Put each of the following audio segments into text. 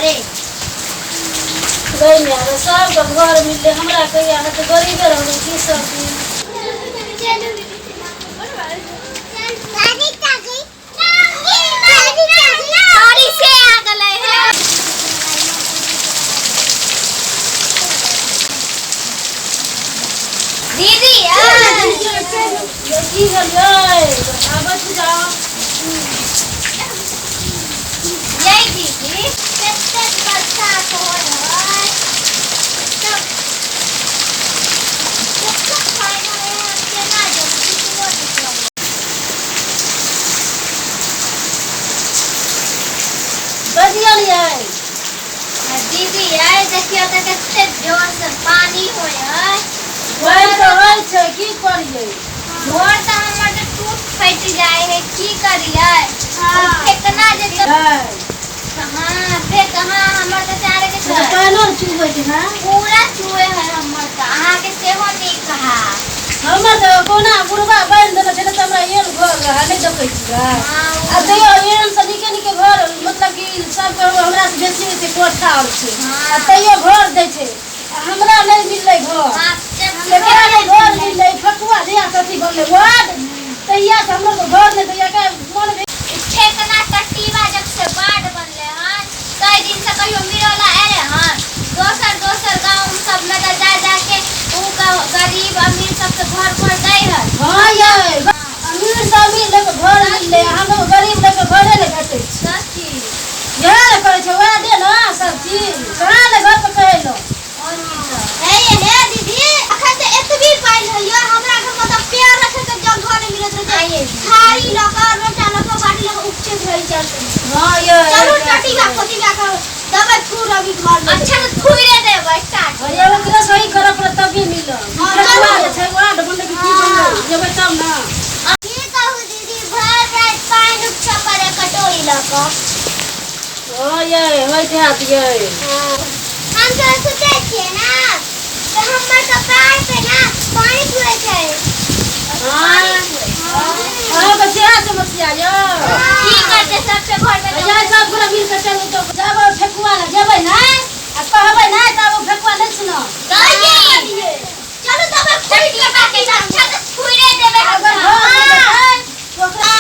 दुआरे। गै माय रे, सबके घर मिललै, हमरा कहिया हेतै? गरीबे रहबै की सब दिन? गाड़ी से आ गेलै है। दीदी आ। की भेल यै? आबैत जाउ। यै दीदी, कतेक बरसात होय है, तब कतेक पानि होय है, हम केना जेबै? किछुओ नहि करबै। बजियल यै। आ दीदी यै, देखियौ तऽ कतेक जोर से पानि होय है। पानि तऽ होइ छै, की करियै? घर तऽ हमर तऽ टूट फटि जाइ है, की करियै? फेकना जे तऽ हाँ फेक, हाँ हमर तऽ चारे के छै। पानो चुबै छै ने? पूरा चुए है हमर तऽ, अहाँके सेहो नीक है। हमर तऽ कोना बुढ़बा बान्हि देने छै ने, तऽ हमरा एहन घर रहै नहि देखै छियै। आ तैयो एहन से नीके नीके घर, मतलब कि सबके हमरा से बेसी बेसी कोठा आर छै, आ तैयो घर दै छै, आ हमरा नहि मिललै घर। केकरा नहि घर मिललै? फकुआ जहिया से अथी बनलै वार्ड, तहिया से हमरो के घर नहि दैया के मन भेल। ठेकना टटीबा जब से बाढ़ बनले हन, कई दिन से कहियो मिरोला एले हन? दोसर दोसर गांव सब में तऽ जा जा के उ गरीब अमीर सबके घर घर दै हन। हाँ यै, अमीर से अमीर लोक घर मिललै, आ हमरो गरीब लोक के घरे नहि भेटै छै। तऽ की इएह ने करै छै, वएह दे ने सब चीज, कहाँ ले घर पर कहेलहुँ। और की तऽ। हे ये हे दीदी, अखन तऽ एतबी पानि होइया, हमरा घर में तऽ पैर रखे के जगह नहि मिलैत रहै छै। थारी लऽ कऽ, लोटा लऽ कऽ, बाटी लऽ कऽ उपचैत रहै छै। हाँ यै। चलू टटीबा खोटीबा के दबै थूर अभी घर में। अच्छा तऽ थुइरे देबै टाट। हँ, ओकरे सही करऽ पड़त तभी मिलत। हाँ, ठेकुआ चलू। जे छै वार्ड बनलै कि की बनलै, जेबै तब ने। की कहू दीदी, भरि राति पानि उपछऽ पड़े कटोरी लऽ कऽ। हँ यै, होइत हैत यै। हम सब सुतै छियै ने तऽ हमर कपार पे ने पानि चुऐ छै। हँ, अहाँके सएह समस्या यऽ। की करतै सबके घर में? या सब गोरा मिल कऽ चलू तऽ जेबै ठेकुआ लए, जेबै ने आ कहबै ने तब ओ ठेकुआ नहि सुनत। चलू तब खुद के बाटे अच्छा तऽ थुइरे देबै हम। अगर घर नहि देतै तऽ ओकरा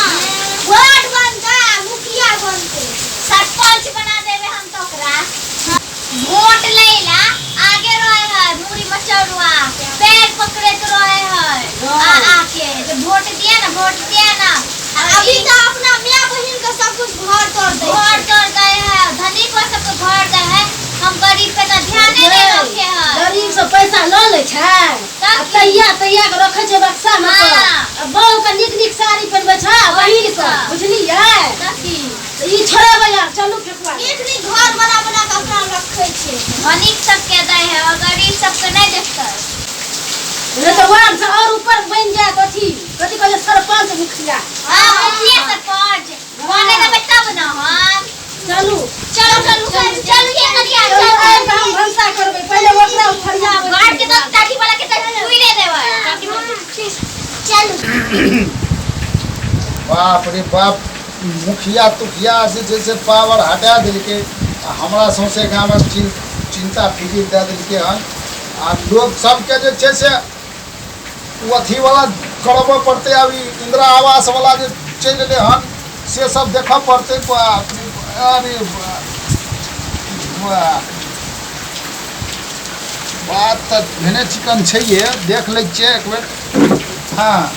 वार्ड बनतै आ मुखिया बनतै। सरपंच बना देबै हम तऽ ओकरा। वोट लै ला आगे रहे है, मुड़ी मचौड़ुआ पैर पकड़ैत रहे है आ आके जे वोट दिया ना, वोट दिया ना। आ अभी तऽ अपना माय बहिन के सब कुछ घर तर दै घर तर दे है, धनी पर सबके घर दे है, हम गरीब पे तऽ ध्यान नहीं रखे है। गरीब से पैसा लऽ लै छै आ तैया तैया के रखै छै बक्सा मे पर। आ बहू के नीक नीक साड़ी पहिरबै छै आ बहिन के, बुझलियै? तऽ की तऽ ई छोड़ेबै आब, चलू फेकुआ। नीक नीक घर बना बना के अपना रखै छै। धनिक सबके दै है और गरीब सबके नहीं देखतै। नहि तऽ वार्ड से और ऊपर बनि जायत अथी, कथी कहै छै, सरपंच मुखिया। हाँ, मुखिया सरपंच बने देबै तब न हम। चलू। चलो चलू चलू ये करिया। चलू। चलू। आबि कऽ हम भनसा करबै, पहिले ओकरा फरियाबै। घर के तो टाटी वाला के तो थुइरे देबै। चलू। बाप रे बाप, मुखिया तुखिया जे छै से पावर हटा देलकै आ हमरा सौंसे गामक चिन्ता फिकिर दए देलकै हन। आ लोक सबके जे छै से ओ अथीवला करबऽ पड़तै। आब ई इन्दिरा आवासवला जे चलि एलै हन से सब देखऽ पड़तै। बाप रे, अरे बाप, बात तऽ भेने चिकन छैहे, देख लै छियै एक बेर। हँ,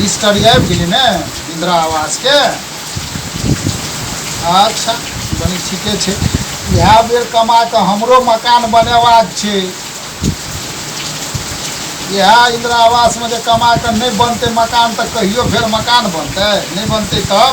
लिस्ट आर आबि गेलै ने इन्दिरा आवासके? अच्छा, बड़ी ठीके छै। इएह बेर कमा कऽ हमरो मकान बनेबाक छै। इएह इन्दिरा आवासमे जे कमा कऽ नहि बनतै मकान तऽ कहियो फेर मकान बनतै? नहि बनतै। तब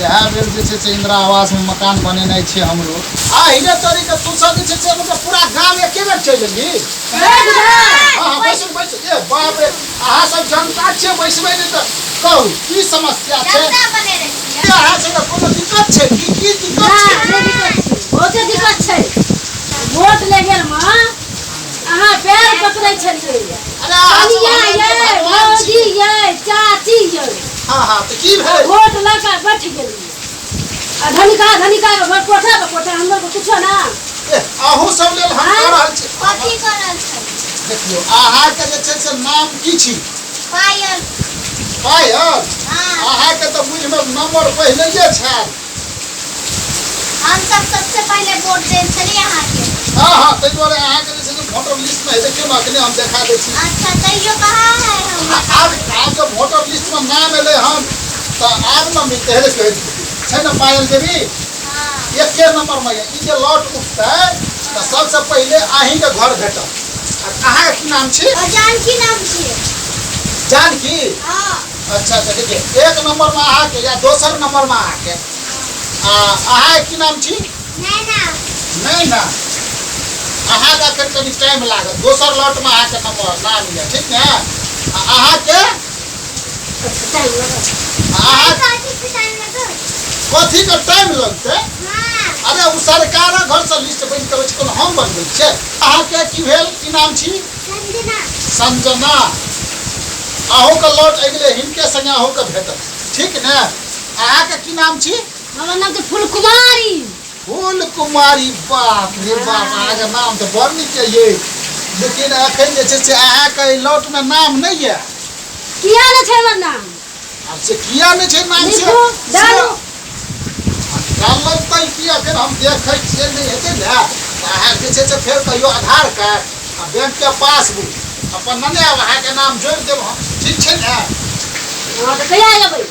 इएह बेर जे छै से इन्दिरा आवासमे मकान बनेनाइ छै हमरो। आ हिरे तोरी के तू सब जे छै से मतलब पूरा गाम एके बेर चलि एलही? हाँ, बैसू बैसू। ए बाप रे, अहाँ सब जनता छियै, बैसबै नहि तऽ कहू की समस्या छै? जनता बने रहे छियै। अहाँ सबके कोनो दिक्कत छै? की की दिक्कत छै? नहि दिक्कत छै, बहुते दिक्कत छै। वोट ले गेल मे अहाँ पैर पकड़ै छलियै। अरे अहाँ सब कनिया हमरा यै, भगवान छी। भौजी यै, चाची यै। तऽ की भेलै वोट लऽ कऽ बैठ गेलियै आ धनिका धनिका के घर कोठा के कोठा हमर के कुछो ना ए, अहूँ सब लेल हम कऽ रहल छी कथी कर रहल छै देखियौ अहाँके जे छै से नाम की छी पायल पायल हाँ अहाँके तऽ बुझमे नंबर पहिलैये छल हम सब सबसे पहिले वोट देल छलियै अहाँके हँ हँ ताहि दुआरे अहाँके जे छै से वोटर लिस्टमे है देखियौ ने अखने हम देखा दै छी अच्छा तैयो कहाँ है हम आब आब जब वोटर लिस्टमे नाम एलै हन तऽ आब ने मिलतै हे देखियौ हे देखियौ छै ने पायल देवी हाँ एके नंबरमे यऽ ई जे लॉट उठतै तऽ सबसँ पहिले अहीँके घर भेटत आ अहाँके की नाम छी और जानकी नाम छियै जानकी हाँ अच्छा अच्छा देखिए एक नंबरमे अहाँके या दोसर नंबरमे अहाँके आ अहाँके की नाम छी नैना नहि ना अहाँके एखन कनि टाइम लागत दोसर लॉटमे अहाँके नंबर नाम यऽ ठीक ने आ अहाँके टाइम लागत अहाँ कथी के टाइम लगत कथीके टाइम लगतै हाँ अरे ओ सरकारक घरसँ लिस्ट बनि कऽ अबै छै कोनो हम बनबै छियै अहाँके की भेल की नाम छी संजना संजना अहूँके लौट आबि गेलै हिनके संगे अहूँके भेटत ठीक ने अहाँके की नाम छी हमर नाम छै फूलकुमारी फूल कुमारी बाप रे बाप अहाँके नाम तऽ बड़ नीक ये लेकिन एखन जे छै से अहाँके एहि लौटमे नाम नहि यऽ किया नहि छै हमर नाम आब से किया नहि छै नाम से लिखू डालू डालब तऽ की एखन हम देखै छियै नहि हेतै ने तऽ अहाँ जे छै से फेर कहियो आधार कार्ड आ बैंकके पासबुक अपन नेने आयब अहाँके नाम जोड़ि देब हम ठीक छै ने हँ तऽ कहिया एबै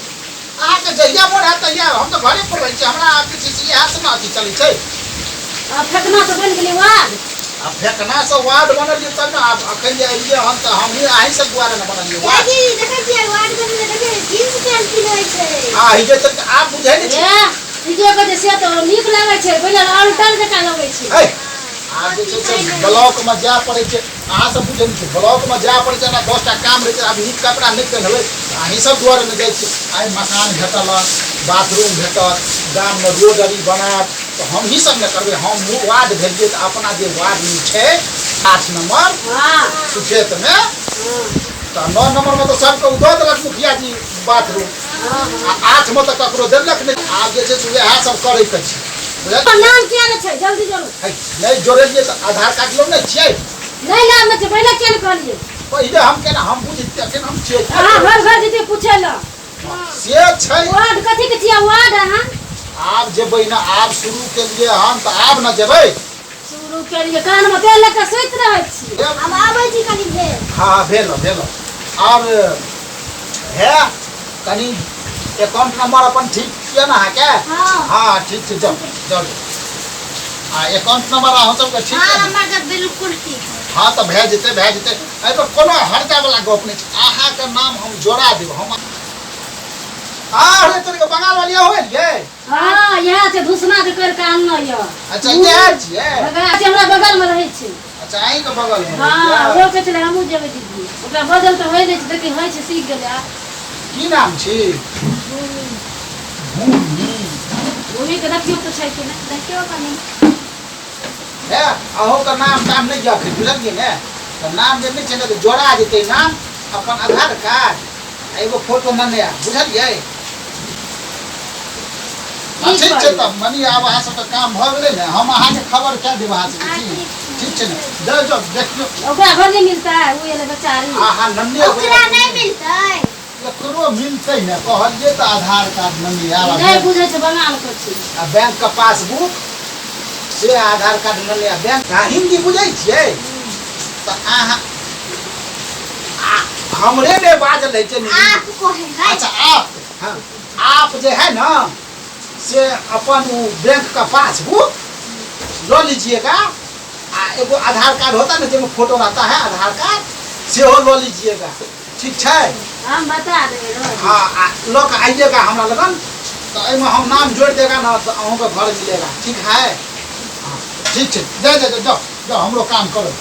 अहाँके जहिया मोन हैत तहिया आयब हम तऽ घरे पर रहै छी हमरा अहाँके जे छै से इएह से ने अथी चलै छै आ फेकना तऽ बनि गेलै वार्ड आ फेकनासँ वार्ड बनलियै तब ने आब एखन जे एलियै हन तऽ हमहूँ अहीं सब दुआरे ने बनलियै वार्ड दादी देखै छियै वार्ड बनले देखै जींस पैंट पिन्है छै आ ई जे तऽ आब बुझै नहि छी ए ई जे कहै छै से तऽ नीक लागै छै पहिले अलटल जकाँ लगै छै है आब जे छै से ब्लॉकमे जाय पड़ै छै अहाँ सब बुझै नहि छियै ब्लॉकमे जाय पड़ै छै हमरा 10 टा काम रहै छै आब नीक कपड़ा नहि पहिरबै तऽ अहीं सब दुआरे ने जाइ छियै आइ मकान भेटल हँ बाथरूम भेटत गाममे रोड अरी बनायब तऽ हमही सब ने करबै हम वार्ड भेलियै तऽ अपना जे वार्ड छै 8 नंबर हाँ सुखेतमे हाँ तऽ 9 नंबरमे तऽ सबके ओ दऽ देलक मुखिया जी बाथरूम हाँ आ 8 मे तऽ ककरो देलक नहि आब जे छै से उएह सब करैके छै बुझल अपन नाम किया नहि छै जल्दी जोड़ू है, नहि जोड़ेलियै तऽ आधार कार्ड लौ नहि छियै नहि नाम नहि छै पहिले किया नहि कहलियै पहिले हम केना हम बुझितियै अखन हम छियै अहाँ घर घर जेतै पूछै लए से छै वार्ड कथी के छियै वार्ड अहाँ आब जेबै ने आब शुरू केलियै हन तऽ आब ने जेबै शुरू केलियै कानमे तेल लऽ कऽ सुति रहै छी हम आबै छी कनि भेल हँ हँ भेल भेल आओर हे कनि अकाउंट नंबर अपन ठीक छियै ने अहाँके हँ हँ ठीक छै जाउ जाउ आ अकाउंट नंबर अहाँ सबके ठीक हाँ छै ने? हमर तऽ बिल्कुल ठीक है हँ तऽ भए जेतै भए जेतै एहिपर कोनो हर्जा वाला गप नहि छै अहाँके नाम हम जोड़ा देब हम अरे तोरे के बंगाल वाली हो गेलियै हँ इएह छै धुसना के करि कऽ आनने यऽ अच्छा इएह छियै बगल छै हमरा बगल मे रहै छै अच्छा अहीं के बगल मे हँ रहै ओ कहै छलै हमहूँ जेबै दीदी ओकरा बजल तऽ होइ नहि छै देखी होइ छै सीख गेलै आब छियै? की नाम छी भूमि भूमि के देखियौ तऽ छै कि नहि देखियौ कनि हे अहूँके नाम ताम नहि जखन बुझलियै ने तऽ नाम जे नहि छै ने तऽ जोड़ा जेतै नाम अपन आधार कार्ड आ एगो फोटो नेने आयब बुझलियै हँ, ठीक छै तब मनी आब अहाँ सबके काम भऽ गेलै ने हम अहाँके खबर कए देब अहाँ सबके ठीक ठीक छै ने जाउ जाउ देखियौ ओकरा घर नहि मिलता है ओ एलै बेचारी अहाँ नन्ने ओकरा नहि मिलतै एकरो मिलतै ने कहलियै तऽ आधार कार्ड नन्ने आयब नहि बुझै छै बंगाल के छी आ बैंक के पासबुक से आधार कार्ड नन्ने आयब बैंक अहाँ हिन्दी बुझै छियै तऽ अहाँ हमरे ने बाजल होइ छै ने आप कहे है अच्छा आप हाँ आप जे है ना से अपन वो बैंक का पासबुक ल लीजिएगा आ एगो आधार कार्ड होता है ना जिसमें फोटो रहता है आधार कार्ड सेहो ल लीजिएगा ठीक छै हम बता देबै रह हाँ आ लऽ कऽ आइएगा हमरा लगन तऽ एहिमे हम नाम जोड़ि देगा ना तऽ अहूँके घर मिलेगा ठीक है हाँ, ठीक छै जाओ जाओ जाओ जाओ हमरो काम करो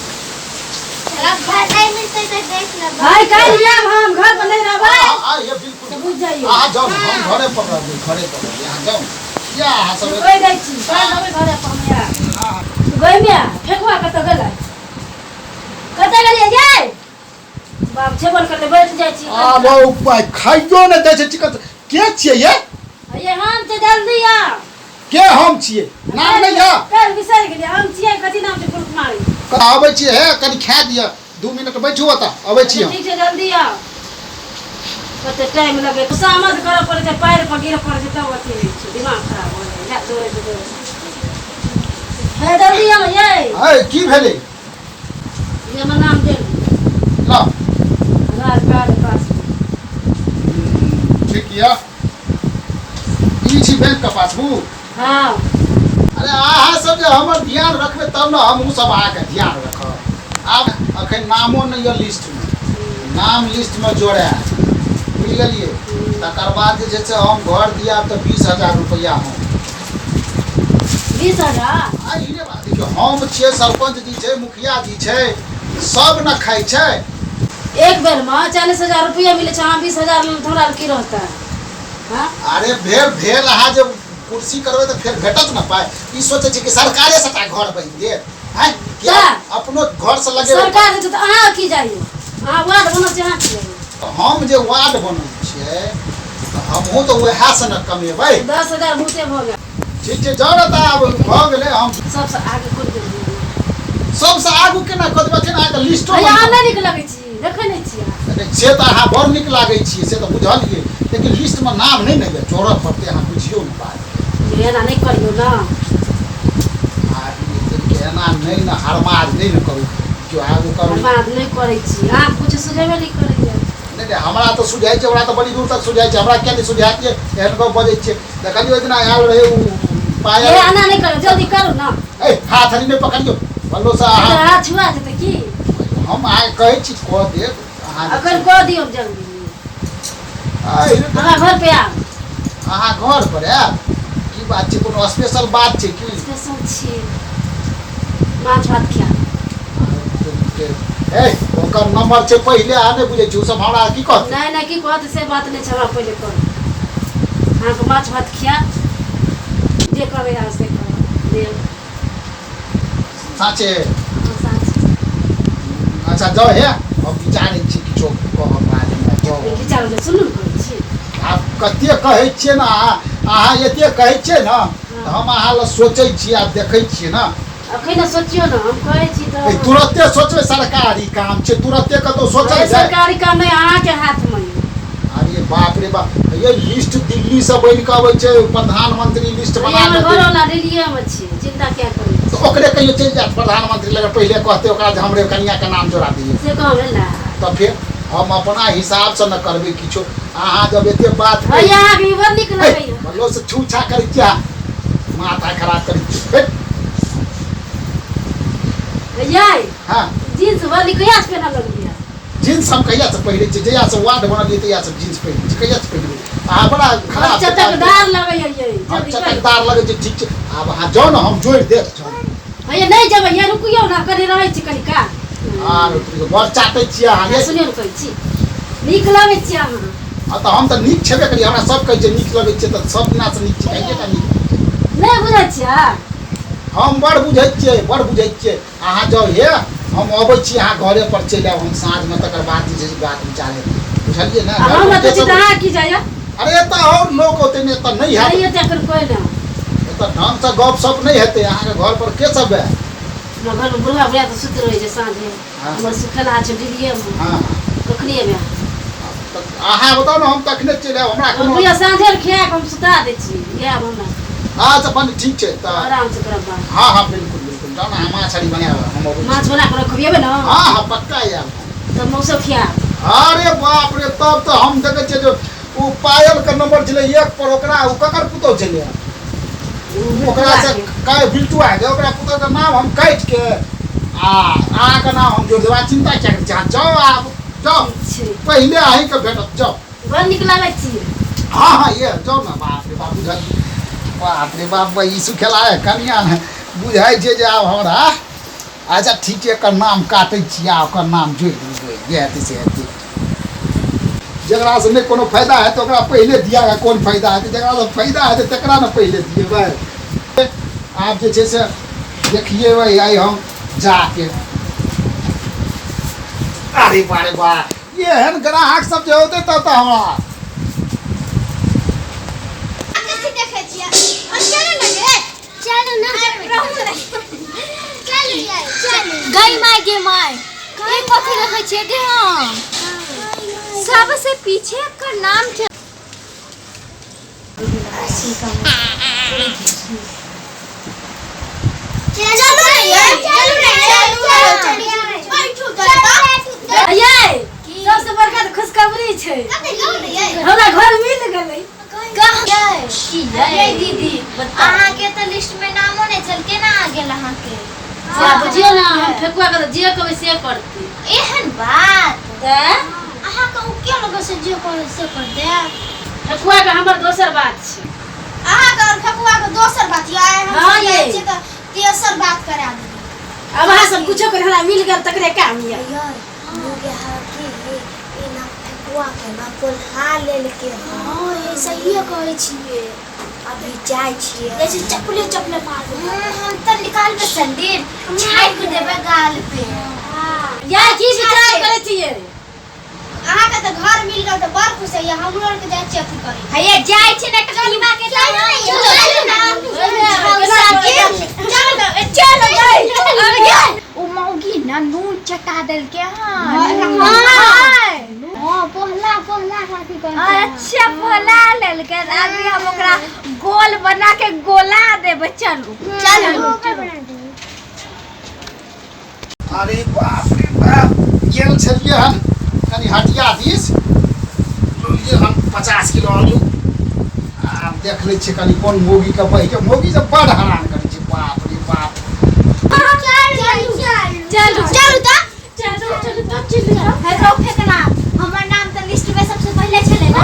अगर घर नहीं मिलतै तऽ देख लेबै भाई काल्हि आयब हम घर पर नहि रहबै हाँ, हाँ, ये बिल्कुल तऽ बुझि जाइयौ अहाँ जाउ ने हम घरे पर रहबै घरे पर रहबै अहाँ जाउ ने किया अहाँ सब कहि दै छी काल्हि रहबै घरे पर हम आयब हाँ, हाँ। गै माय फेकुआ कतऽ गेलै कतऽ गेलियै यै बाप छेबन करले बैठ जाइ छी आब उपाय खाइयो नहि दै छै चिकन के छियै ये? ये हम छै, जल्दी आउ। के हम छियै? नाम नहि यऽ? काल्हि बिसरि गेलियै, हम छियै, कथी नाम छै? फूल कुमारी। अबै छियै हे, कनि खाए दिअ, 2 मिनट बैठू ओतऽ, अबै छी हम। ठीक छै, जल्दी आउ। कते टाइम लगे, खुशामद करऽ पड़ै छै, पैर पर गिरऽ पड़ै छै, तब अथी होइ छै। दिमाग खराब हो जाइ छै, दौड़ै छै, दौड़ै छै। हे, जल्दी आउ यै। है, की भेलै? ये हमर नाम देल। ल। आधार कार्ड, पासबुक। ठीक यऽ। ई छी बैंक के पासबुक? हँ। अरे, अहाँ सब जे हमर ध्यान रखबै तब ने हमहूँ सब अहाँके ध्यान रखब। आब अखन नामो नहि यऽ लिस्टमे, नाम लिस्टमे जोड़ायब, बुझि गेलियै? तकर बाद जे छै से हम घर दियाब तऽ 20,000 रुपैआ हम 20,000? आ ई रे बा, देखियौ, हम छियै, सरपंच जी छै, मुखिया जी छै, सब ने खाइ छै। एक बेर में 40,000 रुपया मिले छै, अहाँ 20,000 में थोड़ा की रहता है? अरे, भेल भेल, अहाँ जे कुर्सी करबै तऽ फेर भेटत ने पाइ। ई सोचै छै कि सरकारे सबटा घर बनि देत, आँय कि? क्या? अपनो घर से लगेबै। सरकार दै छै तऽ अहाँ की जाइए? अहाँ वार्ड बनल छै, अहाँ की जाइए? हम जे वार्ड बनल छियै तऽ हमहूँ तऽ उएह से ने कमेबै। 10,000 बहुते भऽ गेल। ठीक छै, जाउ ने तऽ आब भऽ गेलै हम। सबसँ आगे कोन गेलियै? सबसँ आगू केना कऽ देबै? एखन अहाँके लिस्टो अहाँ नहि नीक लगै छी, देखै नहि छियै? नहि, से तऽ अहाँ बड़ नीक लागै छियै, से तऽ बुझलियै, लेकिन लिस्टमे नाम नहि ने यऽ, जोड़ऽ पड़तै। अहाँ बुझियौ ने बात। एना नहि करियौ ने। आ एना नहि ने, हरमाज नहि ने करू, केओ आगू करू। बर्बाद नहि करै छी, अहाँ किछु सुझेबे नहि करैए। नहि नहि, हमरा तऽ सुझाइ छै, हमरा तऽ बड़ी दूर तक सुझाइ छै। हमरा किया नहि सुझाइत ये? एहन गप बजै छियै। देखलियै, ओहि दिना आयल रहै ओ पायल। ए, एना नहि करू, जल्दी करू ने। ए, हाथ हरी नहि पकड़ियौ बल्लो से अहाँ। हाथ छुआ जेतै की? हम अहाँके कहै छी, कऽ देब अहाँ। अखन कऽ दियौ जल्दी। आइ रे। हमरा घर पे आब। अहाँ घर पर आयब? की बात छै? कोनो स्पेशल बात छै की? स्पेशल छी, माछ भात खायब। ए, ओकर नंबर छै पहिले, अहाँ नहि बुझै छी, ओ सब हमरा की कहतै? नहि नहि, की कहत से बात नहि छै, हमरा पहिले करू। अहाँके माछ भात खियाब, जे कहबै अहाँ से कहब, देब। साँचे? हाँ, साँचे। अच्छा जाउ हे, हम विचारै छी, किछो कहब बादमे, जाउ। विचार सुनू ने, कहै छी। आब कते कहै छियै ने अहाँ, अहाँ एते कहै छियै ने तऽ हम अहाँ लए सोचै छियै, आब देखै छियै ने। अखन ने सोचियौ ने, हम कहै छी ए, तऽ। तुरते सोचबै? सरकारी काम छै, तुरते कतहु सोचल अरे, जाय? सरकारी काम नहि, अहाँके हाथमे यऽ। अरे बाप रे बाप, ये लिस्ट दिल्ली से बनि कऽ अबै छै, प्रधानमंत्री लिस्ट बना हमर कऽ। घरवला दिल्लीएमे छै, चिन्ता किया करै छी? तऽ ओकरे कहियो चलि जायत प्रधानमंत्री लग, पहिले कहते ओकरा जे हमरे कनिया के नाम जोड़ा दियै। से कहब ने? तऽ फेर हम अपना हिसाबसँ न करबै किछो। अहाँ जब एते बात भैया, अहाँके ई बड़ नीक लगैया। बल्लो से छू छा करै छियै, माथा खराब करै छियै। भैया। हँ। जींस बड़ नीक, कहिया से पहिनऽ लगलियै? जींस हम कहिया से पहिरै छियै? जहिया से वार्ड बनलियै तहिया से जींस पहिरै छियै। कहिया से पहिरबै? अहाँ बड़ा खराब चटकदार लगैया ये। हँ, जल्दी कहियौ। चटकदार लगै छै। ठीक छै, आब अहाँ जाउ ने, हम जोड़ि देब, जाउ। भैया, नहि जेबै ये, रुकियौ ने कनि, रहै छी कनि का। आर बड़ चाटै छियै अहाँ ये। सुनियौ ने, कहै छी, नीक लगै छी अहाँ। हँ, तऽ हम तऽ नीक छेबे करी। हमरा सब कहै छै नीक लगै छै, तऽ सब दिनासँ नीक छै, कहिये टा नीक। नहि बुझै छियै? हम बड़ बुझै छियै, बड़ बुझै छियै। अहाँ जाउ हे, हम अबै छी, अहाँ घरे पर चलि आयब, हम साँझमे तकर बाद जे छै से बात विचार हेतै, बुझलियै ने? आ हम एतऽ छी तऽ अहाँ की जाइए? अरे, एतऽ आओर लोक ओते नहि, एतऽ नहि नहि हैत। एतऽ एखन कोइ नहि। एतऽ ढङ्गसँ गप सप नहि हेतै। अहाँके घर पर के सब है? हमरा घरमे बुढ़वा बुढ़िया तऽ सुति रहै छै साँझे। हमर सुखेला छै दिल्लीएमे। कखनी एबै अहाँ? तऽ अहाँ बताउ ने, हम तखने चलि आयब, हमरा कोनो बुढ़िया साँझे खिया कऽ हम सुता दै छी, आयब हमरा। अच्छा बन, ठीक छै तऽ। आरामसँ करब बात। हँ हँ, बिल्कुल बिल्कुल, जाउ ने, अहाँ माछ आरी बनायब, हम अबै छी। माछ बना कऽ रखब, एबै ने? हँ हँ, पक्का आयब। तऽ मौसो खियाब। अरे बाप रे, तब तऽ हम देखै छियै जे ओ पायल के नंबर छलै एक पर, ओकरा ओ ककर पुतहु छलै ओकरा से काय बिल्टू आ गया, ओकरा पुतहु के नाम हम काटि के आ अहाँके नाम हम जोड़ देब। अहाँ चिन्ता किया करै छी? अहाँ जाउ, आब जाउ। छै। पहिले अहीँके भेटत, जाउ। बड़ नीक लागै छी। हँ हँ, ये जाउ ने। बाप रे बाप, बुझल, बाप रे बाप, ई सुखेला है कनिया ने, बुझाइ छै जे आब हमरा। अच्छा ठीक छै, एकर नाम काटै छियै आ ओकर नाम जोड़ि देबै, जे हेतै से हेतै। जकरासँ नहि कोनो फायदा हेतै ओकरा पहिले दिया कऽ कोन फायदा हेतै? जकरासँ फायदा हेतै तकरा ने पहिले दिएबै। आब जे छै से देखिएबै आइ हम जाके। अरे बा रे बा, एहन ग्राहक सब जे होतै तब तऽ हमरा गई my गे my, ई कथी रखै छियै गे हम? सबसे पीछे एकर नाम छै। चलू ने ये, चलू ने, चलू, बैठू तऽ। ये सबसे बड़का तऽ खुशखबरी छै, हमरा घर मिल गेलै। की ये दीदी, अहाँके तऽ लिस्ट में नामो नहि छल, केना आ गेल अहाँके? से बुझियौ ने, हम फेकुआ के तऽ जे कहबै से करतै। एहन बात? तऽ अहाँके ओ किया लगै छै जे कहै से कर दे? फेकुआ के हमर दोसर बात छै। अहाँके और फेकुआ के दोसर बात ये? आइ हम हाँ, सब जाइ ये। छियै तऽ तेसर बात करा देबै। आब अहाँ सब कुछो करी, हमरा मिल गेल तकरे काम यऽ। यार मुगे हा कि एना फेकुआ के ना कोल्हा लेलके। हँ, ये सहिए कहै छियै। अभी जाइ छियै। जैसे चपले चपले मारबै। हम तऽ निकालबै सैंडल, छापि देबै गाल पे। या की विचार करै छियै? अहाँके तऽ घर मिल गेल तऽ बड़ खुश होइए, हमरो आरके जाइ छियै अथी करै। हैया जाइ छै ने कलीमा के। चलू ने। चलो चलो। ओ मौगी ना नून चटा देलके हन। हाँ, पहला पहला अथी कर। अच्छा, बोला लेलके। अभी हम ओकरा गोल बना के गोला देबै। चलू। चलू। अरे बाप रे बाप, गेल छलियै हन कनि हटिया दिस, लेलियै हन 50 किलो आलू। आब देख लै छियै कनि कोन मौगीके बहिके। मौगी सब बड़ हरान करै छै, बाप रे बाप। चलू। चलू तऽ। चलू चलू तऽ चलू। हेलो फेकना, हमर नाम तऽ लिस्ट में सबसे पहिले छलै ना?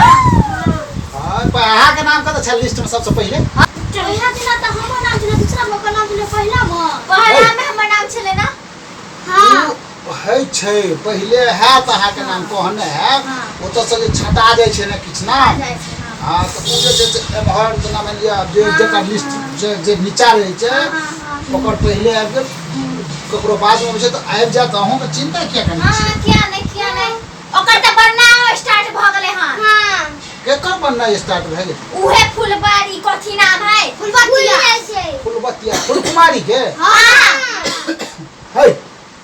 हाँ, अहाँके नाम कतऽ छल लिस्टमे सबसँ पहिले? इहाँ दिना तऽ हमर नाम छलै दूसरा मे, ओकर नाम छलै पहिला मे। पहला में हमर नाम छलै ना? हाँ। होइ छै, पहिले हैत अहाँके नाम कहने हैत। ओतऽसँ जे छँटा जाइ छै ने किछु नाम, जाइ छै, हाँ। हँ, तऽ ओ जे छै से एम्हर जेना मानि लिअ जे जकर लिस्ट जे जे नीचा रहै छै ओकर पहिले आबि गेल, ककरो बादमे अबै छै, तऽ आबि जायत। अहूँके चिन्ता किया करै हाँ छी? किया नहीं, किया नहीं, ओकर तऽ बनना स्टार्ट भऽ गेलै हन। हाँ। केकर बननाइ स्टार्ट भए गेल? उहे फुलबारी, कथी नाम है? फुलबतिया। फुलबतिया फुलकुमारी के? हाँ। है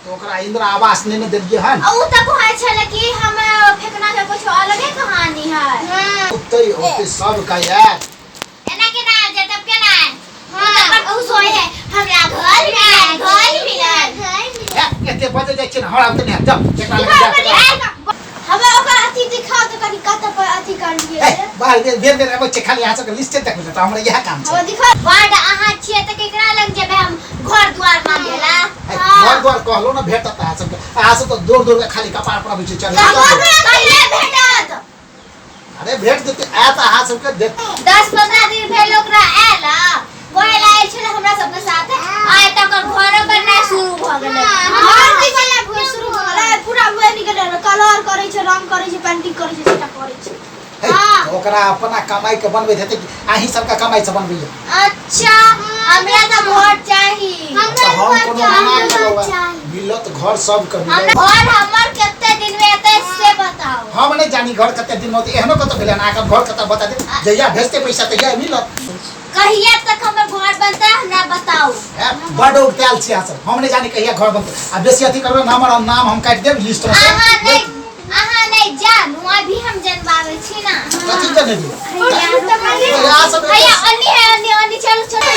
तऽ ओकरा इंदिरा आवास नहि ने देलियै हन? आ उ तऽ कहै छलै कि हम फेकना के कुछ अलगे कहानी है। हाँ। ओतै ओतै सबके आयत। एना केना आबि जायत? तब केना आयत? उ तऽ बड़ खुश होइ है, हमरा घर मिलल, घर मिलल। हे, एते बजे जाइ छियै ने, हमरा ओते नहि हैत। जाउ जेकरा लग जायब तकरा। हमे ओकर अथी दिखाओ तऽ कनि, कतऽ पर अथी करलियै। हे, बाहर बेर बेर बेर अबै छै, खाली अहाँ सबके लिस्टे देखबै तऽ हमरा इएह काम छै। हमे दिखाओ। बड अहाँ छियै तऽ केकरा लग जेबै हम घर दुआर मांगे ला? हे, घर द्वार कहलो ने भेटत अहाँ सबके। अहाँ सब तऽ दौड़ दौड़ के खाली कपार पर अबै छै। चल। कहिया भेटत? अरे भेट जेतै, आयत अहाँ सबके देख। 10-15 दिन भेल ओकरा आयल, कहै ला आयल छलै हमरा सबके साथ। आइ तक घरो बननाइ शुरू भऽ गेलै। घर की वाला शुरू भऽ गेलै, पूरा बनि गेलै, कलर करै छै, रंग करै छै, पेंटिंग करै छै, सबटा करै छै। हे, ओकरा अपना कमाई के बनबैत हेतै कि अहीं सबके कमाई से बनबैया? अच्छा, हमरा तऽ घर चाही। तऽ हम कोनो मना केलहुँ हेँ? मिलत घर सबके मिलत। घर हमर कते दिन में एतै से बताओ। हम नहि जानी घर कते दिन में होतै। एहनो कतऽ भेलै हन? अहाँके घर कतऽ बता दे, जहिया भेजतै पैसा तहिया मिलत। कहिया तक हमर घर बनतै, हमरा बताओ। हे, बड उगतायल छी अहाँ सब। हम नहि जानी कहिया घर बनतै। आ बेसी अथी करबै ने, हमर नाम हम काटि देब लिस्ट में से। अहाँ नहि, अहाँ नहि जानू, अभी हम जनबाबै छी ना। कथी जनेबै? अहाँ सब हैया अन्नी है, अन्नी अन्नी, चलो चलो।